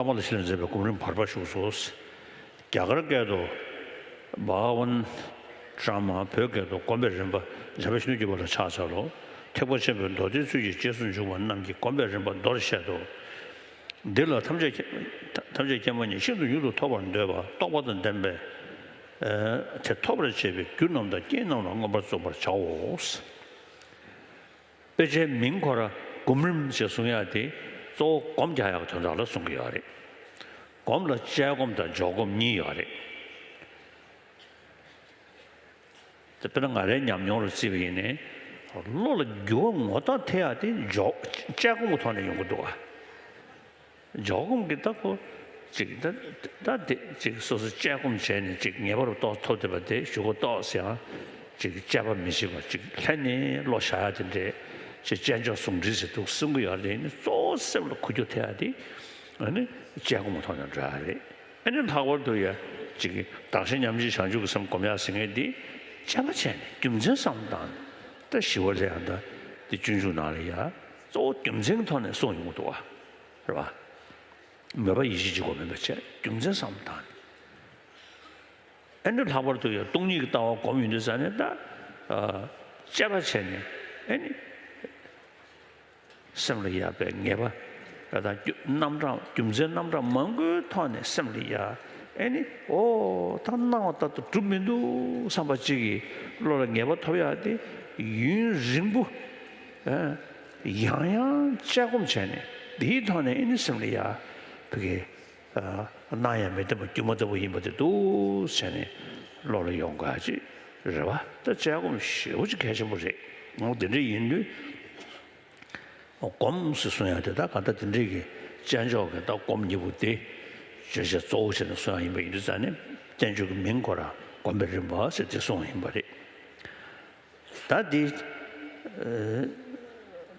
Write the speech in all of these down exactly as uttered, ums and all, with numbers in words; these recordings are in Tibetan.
ཀ་མ་ལ་ཤཱི་ལས་མཛད་པའི་སྒོམ་རིམ་བར་པ་བཞུགས་སོ། རྒྱ་གར་སྐད་དུ་བྷ་ག་ཝན་ཏྲ་མ། བོད་སྐད་དུ་སྒོམ་པའི་རིམ་པ། འཇམ་དཔལ་གཞོན་ནུར་གྱུར་པ་ལ་ཕྱག་འཚལ་ལོ། ཐེག་པ་ཆེན་པོའི་མདོ་སྡེའི་ཚུལ་གྱིས་རྗེས་སུ་འཇུག་པ་རྣམས་ཀྱི་སྒོམ་པའི་རིམ་པ་མདོར་བཤད་དོ། འདི་ལ་ཐམས་ཅད་མཁྱེན་ཐམས་ཅད་མཁྱེན་པ་ཉིད་ཤིན་ཏུ་མྱུར་དུ་ཐོབ་པར་འདོད་པ་རྟོགས་པ་དང་ལྡན་པས། ཨ་དེ་ཐོབ་པར་བྱེད་པའི་རྒྱུ་རྣམས་དང་རྐྱེན་རྣམས་ལ་མངོན་པར་བརྩོན་པར་བྱའོ། དཔེ་ཆའི་མིང་ཁོ་ར་སྒོམ་རིམ་ཞེས་གསུང་ཡག་དེ་གཙོ་བོ་སྒོམ་རྒྱག་ཡག་གི་དོན་དག་ལ་གསུང་གི་ཡོད་རེད། སྒོམ་ལ་དཔྱད་སྒོམ་དང་འཇོག་སྒོམ་གཉིས་ཡོད་རེད། དེ་དཔེར་ན་ང་རའི་ཉམས་མྱོང་ལ་བརྩིས་པ་ཡིན་ནའི། བློ་ལ་འགྱུར་བ་ངོ་ཐག་ཐེག་ཡག་དེ་འཇོག་དཔྱད་སྒོམ་གྱི་ཐོག་ནས་ཡོང་གི་འདུག་ག་འཇོག་སྒོམ་གྱི་ད་ཁོ་ཅིག་ད་ད་དེ་ཅིག་སོ་སོ་དཔྱད་སྒོམ་བྱས་ནས་ཅིག་ངེས་པ་རུ་རྟོགས་ཐུབ་བསྡད་པ་དེ་གཞུག་གུ་ཏོག་ཙམ་ཡང་ཅིག་དཔྱད་པ་མི་བྱེད་པ་ཅིག་ལྷན་ནེ་བློ་བཞག་ཡག་དེ་འདྲས་ཅིག་དཔྱད་འཇོག་ཟུང་འབྲེལ་ཟེར་འདུག་གསུང་གི་ཡོད་རེད། ནི་གཙོ་བོ་སེམས་ལ་འགྱུར་བ་ཐེབས་ཡག་དེ་ཨ་ནི་དཔྱད་སྒོམ་ཐོག་ནས་འགྲོ་ཡག་རེད། ཨ་ནི་ལྷག་པར་དུ་ཡ་ཅིག་གདགས་གཞི་མཉམ་བརྗེ་བྱང་ཆུབ་ཀྱི་སེམས་སྒོམ་ཡག་ཟེར་མཁན་འདི་དཔྱད་པ་བྱས་ནས་རྒྱུ་མཚན་བསམ་བློ་བཏང་ནས་ད་ཞི་བ་ལྷོད་ཡག་ད་དེ་སྤྱོད་འཇུག་ནང་ལ་ཡ་གཙོ་བོ་རྒྱུ་མཚན་གྱི་ཐོག་ནས་གསུངས་ཡོང་གི་འདུག་བ། རེད་བ། མོས་པ་ཡིད་བྱེད་ཀྱི་སྒོ་མེད་པ་བྱས་རྒྱུ་མཚན་བསམ་བློ་བཏང་ནས། ཨ་ནི་ལྷག་པར་དུ་ཡང་སྟོང་ཉིད་ཀྱི་ལྟ་བ་སྒོམ་ཡོང་དུས་ཙ་ནས་ད་ཨ་དཔྱད་པ་བྱས་ནས་ཨ་ནི་སེམས་ལ་ཡག་པའི་ངེས་པ་ད་རྒྱུ་རྣམ་གྲངས་རྒྱུ་མཚན་རྣམ་གྲངས་མང་པོའི་ཐོག་ནས་སེམས་ལ་ཡག་ཨ་ནི་ཨོ་ད་སྣང་བ་ལྟར་དུ་གྲུབ་མི་འདུག་བསམ་པ་ཅིག་གི་བློ་ལ་ངེས་པ་ཐོབ་ཡག་དེ་ཡུན་རིང་པོ་ཨ་ཡང་ཡང་དཔྱད་སྒོམ་བྱས་ནས་དེའི་ཐོག་ནས་ཨ་ནི་སེམས་ལ་ཡག་ཕ་གི་སྣང་ཡང་མི་བདེན་པ་སྒྱུ་མ་ལྟ་བུ་ཡིན་པ་དེ་འདུག་ཟེར་ནས་བློ་ལ་ཡོང་དགོས་ཡག་ཅིག་རེད་བ། ད་དཔྱད་སྒོམ་ཞེ་པོ་ཅིག་གལ་ཆེན་པོ་རེད། འོ་དེ་འདྲ་ཡིན་དུས་སྒོམ་ཟེར་གསུང་ཡག་དེ་ད་ག་ད་དེ་འདྲའི་གི་དཔྱད་འཇོག་གི་ད་སྒོམ་གཉིས་པོ་དེ་བརྗོད་བྱ་གཙོ་བོ་བྱས་ནས་གསུང་ཡག་ཡིན་པ་ཡིན་དུས་ཙ་ནས་བསྟན་བཅོས་ཀྱི་མིང་ཁོ་རང་སྒོམ་པའི་རིམ་པ་ཟེར་དེ་གསུངས་ཡིན་པ་རེད། ད་འདི་ཨ་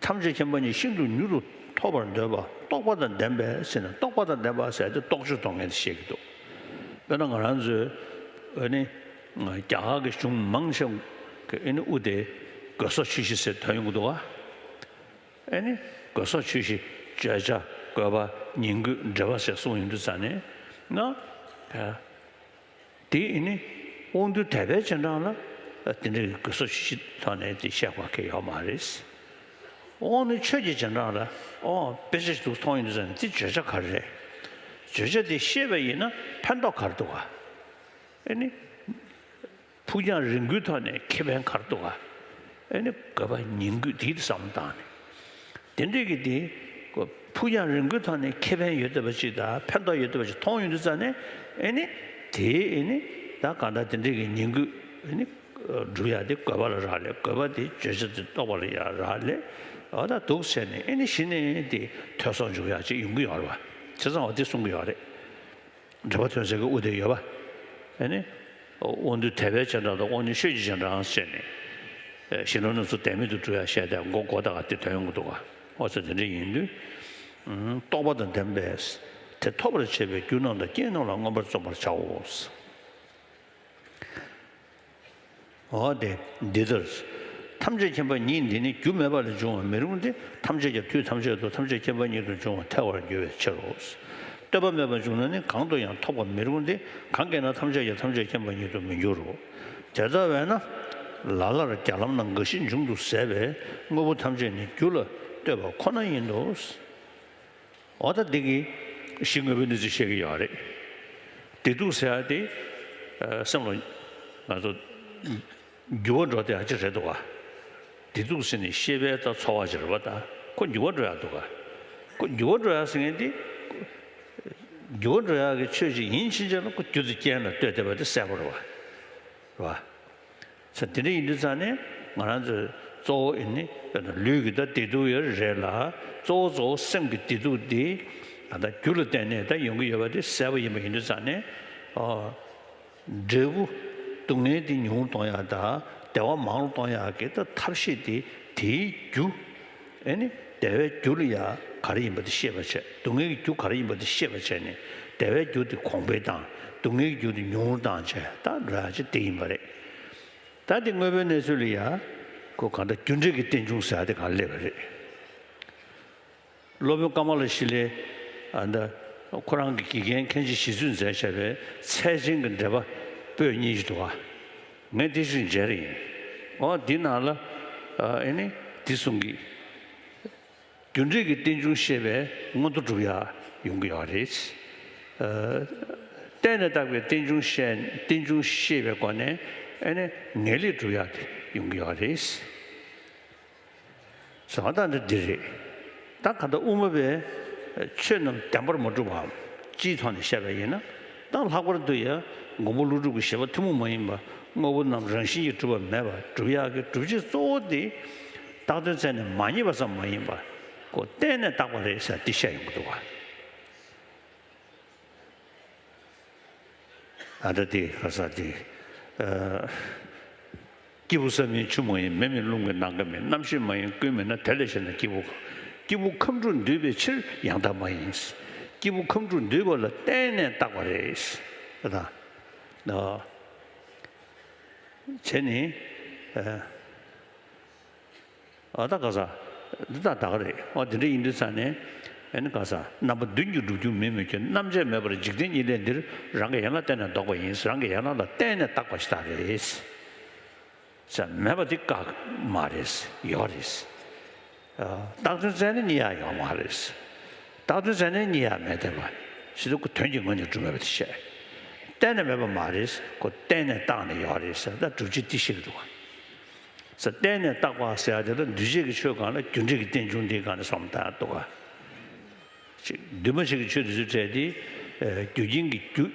ཐམས་ཅད་མཁྱེན་པ་ཉིད་ཤིན་ཏུ་མྱུར་དུ་ཐོབ་པར་འདོད་པ་རྟོགས་པ་དང་ལྡན་པས་ཟེར་ནས་རྟོགས་པ་དང་ལྡན་པ་ཟེར་ཏེ་རྟོགས་ཆོས་སྟོན་མཁན་དེ་བཤད་ཀྱི་འདུག་དཔེར་ན་ང་རང་ཚོའི་ཨ་ནི་རྒྱ་གར་གྱི་གཞུང་མང་ཆེ་བ་གི་ཨ་ནི་དབུ་དེ་དགོས་སོགས་ཆོས་བཞི་ཟེར་དོན་ཡོང་གི་འདུག་ག་ཨ་ནི་དགོས་སོགས་ཆོས་བཞི་བརྗོད་བྱ་དགོས་པ་ཉིང་དགོས་འབྲེལ་བ་ཟེར་གསུངས་ཡོང་དུས་ཙ་ནས་ང་ཨ། དེ་ཨ་ནི་དབང་རྟུལ་དད་པའི་རྗེས་འབྲང་ལ་དེ་འདྲའི་དགོས་སོགས་ཆོས་བཞི་ཐོག་ནས་དེ་བཤད་དགོས་ཀྱི་ཡོད་མ་རེད། དབང་རྣོན་ཆོས་ཀྱི་རྗེས་འབྲང་ལ་ཨོ་དཔེ་ཆ་ཞིག་འདུག་མཐོང་ཡོང་དུས་ཙ་ནས་དེ་བརྗོད་བྱ་ག་རེ་རེད། བརྗོད་བྱ་དེ་ཤེས་པ་ཡིན་ན་ཕན་ཐོགས་ག་རེ་འདུག་ག་ཨ་ནི། ཕུགས་རྒྱང་རིང་པོའི་ཐོག་ནས་ཁེ་ཕན་ག་རེ་འདུག་ག་ཨ་ནི་དགོས་པ་ཉིང་དགོས་དེ་བསམ་བློ་བཏང་ནས། དེ་འདྲའི་གི་དེ་ཕུགས་རྒྱང་རིང་པོའི་ཐོག་ནས་ཁེ་ཕན་ཡོད་བསྡད་པ་ཅིག་དང་ཕན་ཐོགས་ཡོད་བསྡད་པ་ཅིག་མཐོང་ཡོང་དུས་ཙ་ནས་ཨ་ནི་དེ་ཨ་ནི་ད་གང་ལྟར་དེ་འདྲའི་གི་ཉིང་དགོས་ཨ་ནི་སྒྲུབ་ཡག་དེ་དགོས་པ་ལ་རག་ལས། དགོས་པ་དེ་བརྗོད་བྱ་དེ་རྟོགས་པ་ལ་ཡང་རག་ལས། འོ་ད་འདུག་ཟེར་ནས་ཨ་ནི་གཞི་ནས་དེ་ཐོས་བསམ་འཇུག་ཡག་ཅིག་ཡོང་གི་ཡོད་རེད་བ། བྱས་ཙང་འོ་དེ་གསུང་གི་ཡོད་རེད། འབྲེལ་བ་ཐོན་སའི་དབུ་དེ་ཡོད་པ། ཨ་ནི། དབང་རྟུལ་དད་པའི་རྗེས་འབྲང་དང་དབང་རྣོན་ཆོས་ཀྱི་རྗེས་འབྲང་བྱས་ནས། ཞེ་ལོ་ནུ་ཚོ་དད་མེད་དུ་སྒྲུབ་ཡག་བཤད་དེ་མགོ་མགོ་ད་ག་དེ་དོན་ཡོང་གི་འདུག་ག་འོ་ཙི་དེ་འདྲ་ཡིན་དུས། རྟོགས་པ་དང་ལྡན་པས། དེ་ཐོབ་པར་བྱེད་པའི་རྒྱུ་རྣམས་དང་རྐྱེན་རྣམས་ལ་མངོན་པར་བརྩོན་པར་བྱའོ། འོ་དེ་འདི་ལྟར། ཐམས་ཅད་མཁྱེན་པ་ཉིད་འདི་ནི་རྒྱུ་མེད་པ་ལས་འབྱུང་བར་མི་རུང་སྟེ། ཐམས་ཅད་ཀྱང་དུས་ཐམས་ཅད་དུ་ཐམས་ཅད་མཁྱེན་པ་ཉིད་དུ་འབྱུང་བར་ཐལ་བར་འགྱུར་བའི་ཕྱིར་རོ། ལྟོས་པ་མེད་པར་འབྱུང་ན་ནི་གང་དུ་ཡང་ཐོབ་པར་མི་རུང་སྟེ། གང་གིས་ན་ཐམས་ཅད་ཀྱང་ཐམས་ཅད་མཁྱེན་པ་ཉིད་དུ་མི་འགྱུར་རོ། དེ་ལྟ་བས་ན། ལ་ལར་བརྒྱ་ལམ་ན་རྒ་ཤི་འབྱུང་དུ་ཟད་པས་དངོས་པོ་ཐམས་ཅད་ནི་རྒྱུ་ལ་ལྟོས་པ་ཁོ་ན་ཡིན་ནོ། འོ་ད་འདི་གི་གཞི་དངོས་པོའི་གནས་ཚུལ་བཤད་ཀྱི་ཡོད་རེད། བདེ་སྡུག་ཟེར་ཡ་དེ་ཨ་སེམས་ལ་ང་ཚོ་འགྱུར་བ་འགྲོ་བསྡད་ཡ་ཅིག་རེད་འདུག་ག་བདེ་སྡུག་ཟེར་ནས་ཤེས་པའི་ད་ཚོར་བ་ཅིག་རེད་པ། ད་ཁོ་འགྱུར་བ་འགྲོ་ཡ་འདུག་ག་ཁོ་འགྱུར་བ་འགྲོ་ཡ་ཟེར་མཁན་དེ་འགྱུར་བ་འགྲོ་ཡ་གི་ཆོས་ཅིག་ཡིན་ཕྱིན་ཆད་ལ་ཁོ་རྒྱུ་དེ་རྐྱེན་ལ་ལྟོས་བསྡད་པ་དེ་གསལ་པོ་རེད་པ། རེད་པ། ས་དེ་འདྲ་ཡིན་དུས་ཙང་ནས་ང་རང་ཚོས་གཙོ་བོ་ཨེ་ནི་དཔེར་ན་ལུས་ཀྱི་ད་བདེ་སྡུག་ཡོད་རེད་ལ། གཙོ་བོ་གཙོ་བོ་སེམས་ཀྱི་བདེ་སྡུག་དེ་ད་ལྟ་རྒྱུ་ལ་བརྟེན་ནས་ད་ཡོང་གི་ཡོད་པ་དེ་གསལ་པོ་ཡིན་པ་ཡིན་དུས་ཙང་ནས། ཨ་འབྲས་བུ་སྡུག་བསྔལ་དེ་ཉུང་རུ་གཏོང་ཡག་དང་བདེ་བ་མང་རུ་གཏོང་ཡག་གི་ད་ཐབས་ཤེས་དེ་དེའི་རྒྱུ། ཨེ་ནི་བདེ་བའི་རྒྱུ་ལ་ཡ་ག་རེ་ཡིན་པ་དེ་ཤེས་པ་བྱས། སྡུག་བསྔལ་གྱི་རྒྱུ་ག་རེ་ཡིན་པ་དེ་ཤེས་པ་བྱས་ནས་བདེ་བའི་རྒྱུ་དེ་གོང་འཕེལ་བཏང་། སྡུག་བསྔལ་གྱི་རྒྱུ་དེ་ཉུང་རུ་བཏང་བྱས་ད་འགྲོ་ཡ་ཅིག་དེ་ཡིན་པ་རེད། ད་དེ་དངོས་པོའི་གནས་ཚུལ་ལ་ཡ་ཁོ་གང་ལྟར་རྒྱུ་འབྲས་ཀྱི་རྟེན་འབྱུང་ཟེར་ཡ་དེ་གང་སླེབས་པ་རེད། སློབ་དཔོན་ཀ་མ་ལ་ཤཱི་ལའི་ཨ་ད་ ཁོ་རང་གི་དགེ་རྒན་མཁན་ཆེན་རྗེ་བཙུན་མཛད་བྱ་བའི་ཚད་ཅན་གྱི་འགྲེལ་པ་པོད་གཉིས་ཤིག་འདུག་ག་ངས་དེ་ཞིག་མཇལ་རེ་ཡིན། འོ་འདི་ནང་ལ་ཨ་ཨེ་ནི་འདི་གསུང་གི་རྒྱུ་འབྲས་ཀྱི་རྟེན་འབྱུང་ཤེས་པས་མངོན་མཐོ་སྒྲུབ་ཡ་ཡོང་གི་ཡོད་རེད། ཨ་བརྟེན་ནས་བཏགས་པའི་རྟེན་འབྱུང་ཤེས་རྟེན་འབྱུང་ཤེས་པའི་སྒོ་ནས་ཨེ་ནི་ངེས་ལེགས་སྒྲུབ་ཡ་དེ་ཡོང་གི་ཡོད་རེད། ཟེར་བ་ད་འདི་འདི་རེད། ད་ག་ད་དབུ་མ་པས་ཆོས་རྣམས་བདེན་པར་མ་གྲུབ་པའམ་སྤྱིའི་ཐོག་ནས་བཤད་པ་ཡིན་ན། ད་ལྷག་པར་དུ་ཡང་མགོན་པོ་ཀླུ་སྒྲུབ་ཀྱི་བཞེད་པ་ཐུན་མོང་མ་ཡིན་པ་དངོས་པོ་རྣམས་རང་བཞིན་གྱིས་གྲུབ་པ་མེད་པར་སྒྲུབ་ཡག་གི་སྒྲུབ་བྱེད་གཙོ་བོ་དེ་བཏགས་དོན་མཚན་ཉིད་མ་ངེས་པ་ཙམ་མ་ཡིན་པར་ཁོ་བརྟེན་ནས་བཏགས་པ་རེད་ཟེར་འདི་བཤད་ཡོང་གི་འདུག་ག་ཨ་ད་དེ་ག་ས་དེ། ཨ། སྐྱེས་བུ་བསམ་ཡས་ཆུ་མ་ཡིན། མེ་མེད་རླུང་མེད་ནམ་མཁའ་མེད། རྣམ་ཤེས་མ་ཡིན་ཀུན་མེད་ན། དེ་ལས་གཞན་ན་སྐྱེས་བུ་གང་། སྐྱེས་བུ་ཁམས་དྲུག་འདུས་པའི་ཕྱིར་ཡང་དག་མ་ཡིན། སྐྱེས་བུ་ཁམས་དྲུག་འདུས་པ་ལ་བརྟེན་ནས་བཏགས་པ་རེད། ད་ད་བྱས་ནས་ཨ། ཨ་ད་ག་ས། འདི་དག་ད་ག་རེད། ཨ་དེ་འདྲ་ཡིན་དུས་ཙང་ནས་ཨ་ནི་ག་ས་རྣམ་པ་བདུན་གྱིས་གྲུབ་རྒྱུ་མིན་མི་སྐྱོན། རྣམ་བཅད་མེད་པར་འཇིག་རྟེན་གཉིས་ལས་འདིར། རང་གི་ཡན་ལག་བརྟེན་ནས་ལྡོག་པ་ཡིན། རང་གི་ཡན་ལག་ལ་བརྟེན་ནས་བཏགས་པ་ཞིག་ད་རེད། ས་མེད་པ་འདི་བཀག་མ་རེད། ཡོད་རེད། ཨ་བཏགས་དོན་བཙལ་ནས་རྙེད་ཡག་ཡོད་མ་རེད། བཏགས་དོན་བཙལ་ནས་རྙེད་ཡག་མེད་བསྡད་པ་ཞིག་ཏུ་ཁོ་དོན་གྱི་ངོས་ནས་གྲུབ་མེད་པ་དེ་བཤད། གཏན་ནས་མེད་པ་མ་རེད། ཁོ་གཏན་ནས་བཏགས་ནས་ཡོད་རེད་ཟེར། ད་སྒྲུབ་བྱེད་འདི་ཤེས་ཀྱི་འདུག་ག་ས་གཏན་ནས་བཏགས་པ་ཟེར་ཡ་དེ་ལ་འདུས་བྱས་ཀྱི་ཆོས་སྒང་ལ་རྒྱུ་འབྲས་ཀྱི་རྟེན་འབྱུང་དེའི་སྒང་ནས་བསམ་བཏང་འདུག་ག་ཅིག་འདུས་མ་བྱས་ཀྱི་ཆོས་དེ་ཚོའི་གྲས་དེ་རྒྱུ་རྐྱེན་གྱི་རྒྱུ་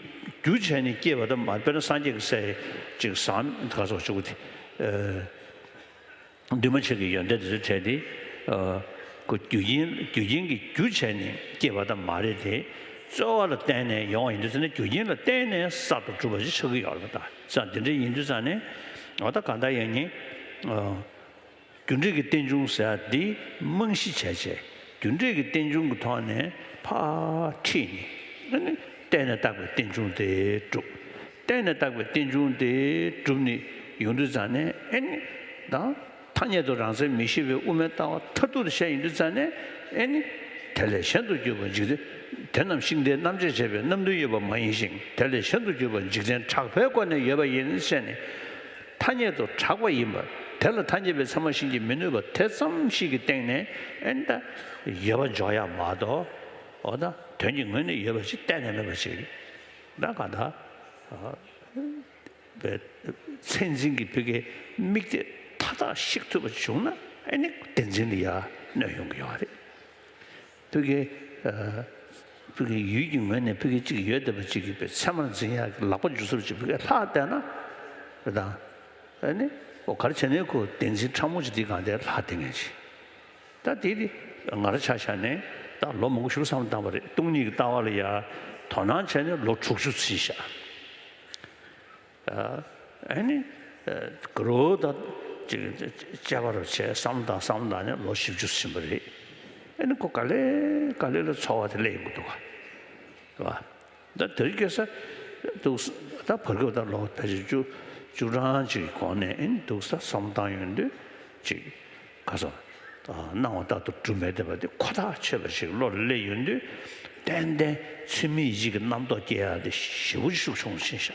རྒྱུ་བྱས་ནས་སྐྱེས་པ་དང་མ། དཔེར་ན་སངས་རྒྱས་ཀྱི་སའི་ཅིག་ཟངས་ག་སོགས་ཆུ་བོ་དེ། འདུས་མ་བྱས་ཀྱི་ཡོན་ཏན་དེ་ཚོའི་གྲས་དེ། ཁོ་རྒྱུ་རྐྱེན་རྒྱུ་རྐྱེན་གྱི་རྒྱུ་བྱས་ནས་སྐྱེས་པ་དང་མ་རེད་དེ། རྩོལ་བ་ལ་བརྟེན་ནས་ཡོང་བ་ཡིན་དུས་ཙང་ནས་རྒྱུ་རྐྱེན་ལ་བརྟེན་ནས་གསར་དུ་གྲུབ་པ་ཞིག་ཆགས་ཀྱི་ཡོད་རེད་པ། ད་ཙང་དེ་འདྲ་ཡིན་དུས་ཙང་ནས་འོ་ད་གང་ལྟར་ཡང་ནི། རྒྱུ་འབྲས་ཀྱི་རྟེན་འབྱུང་ཟེར་ཡ་འདི་རྨང་གཞི་བྱས་བྱས་རྒྱུ་འབྲས་ཀྱི་རྟེན་འབྱུང་གི་ཐོག་ནས་ཕར་ཁྲིད་ནས་ཨ་ནི་བརྟེན་ནས་བཏགས་པའི་རྟེན་འབྱུང་དེ་གྲུབ། བརྟེན་ནས་བཏགས་པའི་རྟེན་འབྱུང་དེ་གྲུབ་ནས་ཡོང་དུས་ཙང་ནས་ཨ་ནི་ད་ཐ་སྙད་དུ་རང་མཚན་མི་ཤེས་པའི་དབུ་མའི་ལྟ་བ་མཐར་ཐུག་ཏུ་བཤད་ཡོང་དུས་ཙང་ནས་ཨ་ནི་དེ་ལས་གཞན་དུ་གྱུར་པ་འཇིག་རྟེན། དེ་རྣམས་ཤིང་རྟའི་རྣམ་བཅད་བྱས་པས་རྣམ་བདུན་ཡོད་པ་མ་ཡིན་ཞིང་། དེ་ལས་གཞན་དུ་གྱུར་པ་འཇིག་རྟེན་གྲགས་པའི་སྒོ་ནས་ཡོད་པ་ཡིན་ཞེས་ནས། ཐ་སྙད་དུ་གྲགས་པ་ཡིན་པར་དེ་ལ་ཐ་སྙད་པའི་ཚད་མ་བཞིན་གྱིས་མི་གནོད་པ་དེ་ཙམ་ཞིག་གི་སྟེང་ནས་ཨེ་ད་ཡོད་པ་འཇོག་ཡག་མ་གཏོགས། འོ་ད་དོན་གྱི་ངོས་ནས་ཡོད་པ་ཞིག་གཏན་ནས་མེད་པ་ཞིག་ད་ག་ད་པའི་མཚན་འཛིན་གྱི་ཕ་གིའི་དམིགས་གཏད་མཐའ་དག་བཤིག་ཐུབ་པ་བྱུང་ན་ཨེ་ནི་བདེན་འཛིན་ལ་ཡ་གནོད་ཡོང་གི་ཡོད་རེད། ཕ་གི་ཨ་ཕ་གི་ཡུལ་གྱི་ངོས་ནས་ཕ་གི་གཅིག་ཡོད་བསྡད་པ་གཅིག་གི་པའི་ཚད་མར་འཛིན་ཡག་གི་ལག་པ་འཇུ་ཚུལ་གཅིག་ཕ་གི་ལྷག་བསྡད་ན་རེད་དང་། ཨ་ནི་ཨོ་ག་རེ་བྱས་ནས་ཁོ་བདེན་འཛིན་ཕྲ་མོ་གཅིག་དེ་གང་དེ་ལྷག་བསྡད་མཁན་ཅིག་ད་དེ་དེ་ང་རང་ཆ་བཞག་ནས་ད་ལོ་མང་པོ་ཞིག་བསམ་བཏང་བ་རེད། སྟོང་ཉིད་ཀྱི་ལྟ་བ་ལ་ཡ་དོ་སྣང་བྱས་ནས་ལོ་དྲུག་ཅུ་ཕྱིན་ཤག་ཨ་ནི་ག་རུ་ད་ཅིག་དཔྱད་པ་རུ་བྱས་བསམ་བློ་བཏང་བསམ་བློ་བཏང་ནས་ལོ་བཞི་བཅུ་ཕྱིན་པ་རེད། ཨ་ནི་ཁོ་ག་ལེ་ག་ལེ་ལ་འཚོ་བ་དེ་སླེབས་ཡོང་གི་འདུག་ག་རེད་བ། ད་དེ་རིང་ཁ་སང་འདུག་ད་བར་སྐབས་ད་ལོ་ཕལ་ཆེར་བཅུ་བཅུ་གྲངས་ཅིག་གི་གོང་ནས་ཨ་ནི་འདུག་ས་བསམ་བློ་བཏང་ཡོང་དུས་ཅིག་ག་སོ། སྣང་བ་ལྟར་དུ་གྲུབ་མེད་བསྡད་པ་དེ་ཁོ་ཐག་ཆོད་པ་ཞིག་བློ་ལ་སླེབས་ཡོང་དུས། ཏན་ཏན་ཚུལ་མིན་ཡིད་བྱེད་ཀྱི་རྣམ་རྟོག་སྐྱེ་ཡག་དེ་ཞེ་པོ་ཅིག་ཤུགས་ཆུང་ཕྱིན་ཤག་